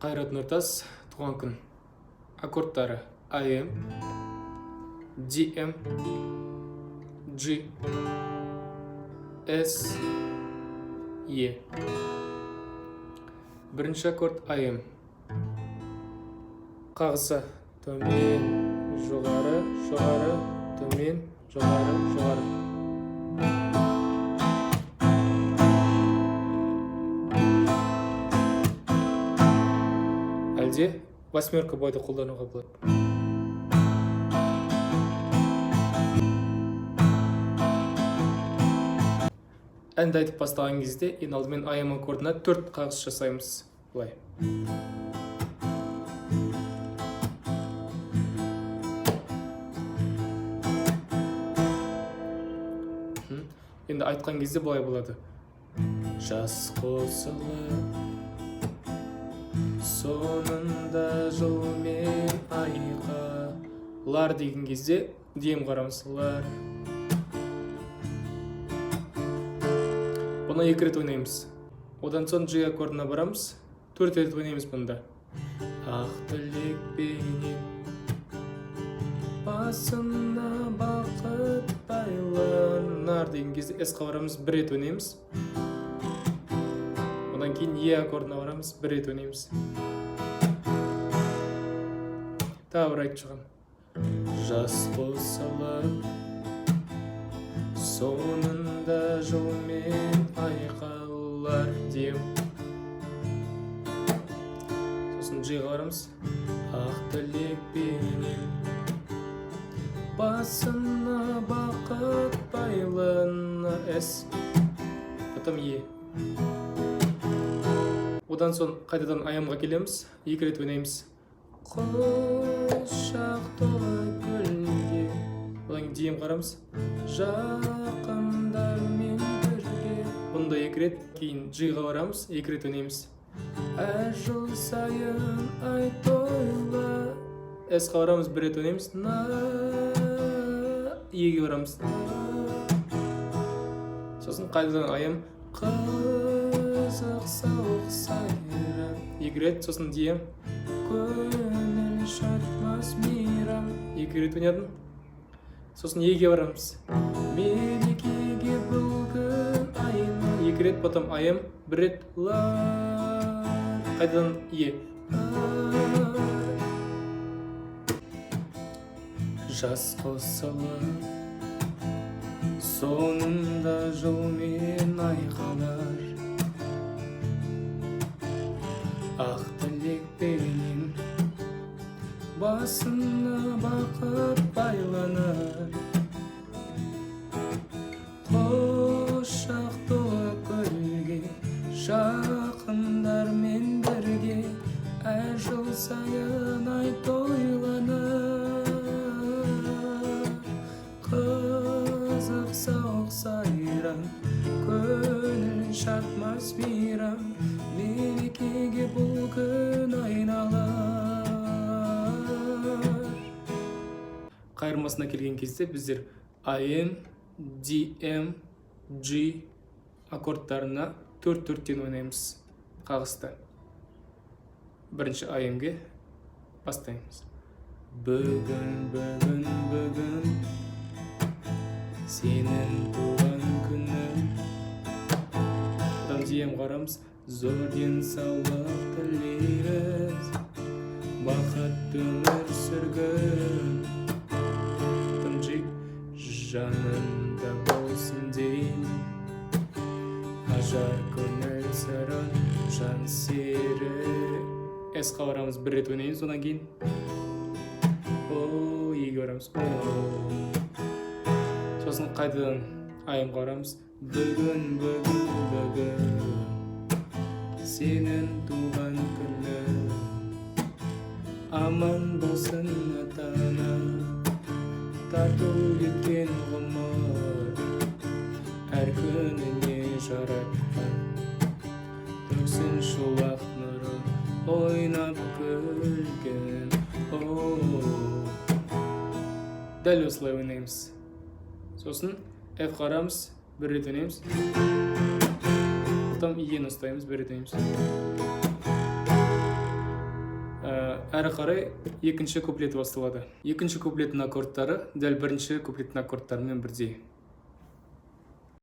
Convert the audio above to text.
Қайрат Нұртас, «Туған күн». Аккордтары: АМ, DM, G, S, E. Бірінші аккорд АМ. Қағысы төмен, жоғары, жоғары, төмен, жоғары, жоғары. Әлде восьмерка бойды қолдануға болады. Әнді айтып бастаған кезде ең алдымен АМ аккордына төрт қағыс жасаймыз, былай. Енді айтқан кезде былай болады: жас қосылып, соңында жыл мен айға лар деген кезде дем қарамыз лар. Бұны екі рет ойнаймыз. Одан соң G аккордына барамыз, төрт рет ойнаймыз бұнда. Ақ тілекпенен басына бақыт байланар деген кезде S қа барамыз, бір рет ойнаймыз. Одан кейін Е аккордына барамыз, бір рет ойнаймыз. Тағы бір айтып шығамын: жас қосылып, соңында жыл мен айқалар дем. Сосын G ға барамыз: ақ тілекпенен басына бақыт байланар, S, потом Е. Одан соң қайтадан АМ-ға келеміз, екі рет ойнаймыз. Құшақ толы гүлге. Одан кейін DM қарамыз, жақындармен бірге. Бұны да екі рет. Кейін G-ға барамыз, екі рет ойнаймыз. Әр жыл сайын ай тойла. S қа барамыз, бір рет ойнаймыз. На Еге барамыз. Сосын қайтадан АМ, қызық сауық сайран, екі рет. Сосын DM, көңіл шатмас мейрам, екі рет ойнадым. Сосын Еге барамыз, мерекеге бұл күн айна, екі рет. Потом АМ бір рет, ла, қайтадан Е. Жас қосылып, соңында жыл мен айқалар, ақ тілекпенен басына бақыт байланар, құшақ толы гүлге, жақындармен бірге әр жыл сайын ай тойланар. Қызық сауық сайран, көңіл шатмас мейрам, мерекеге бұл күн айналар. Қайырмасына келген кезде біздер АМ, DM, G аккордтарына төрт төрттен ойнаймыз қағысты. Бірінші АМ-ге бастаймыз: бүгін, бүгін, бүгін сенің туған күнің. Одан DM қарамыз: зор денсаулық тілейміз, бақытты өмір сүргін. Потом G, жанында болсын деймін ажар, көңіл сырын, жан серік. S қа барамыз, бір рет ойнаймыз. Одан кейін о Еге барамыз, о. Сосын қайтадан АМ ға барамыз: бүгін, бүгін, бүгін сенің туған күнің, аман болсын ата ана тарту еткен ғұмыр, әр күніне жаратқан төксін шуақ нұрын, ойнап күлген. О, дәл осылай ойнаймыз. Сосын F қарамыз, бір рет ойнаймыз. Потом Е-ні ұстаймыз, бір рет ойнаймыз. Әрі қарай екінші куплеті басталады. Екінші куплеттің аккордтары дәл бірінші куплеттің аккордтарымен бірдей.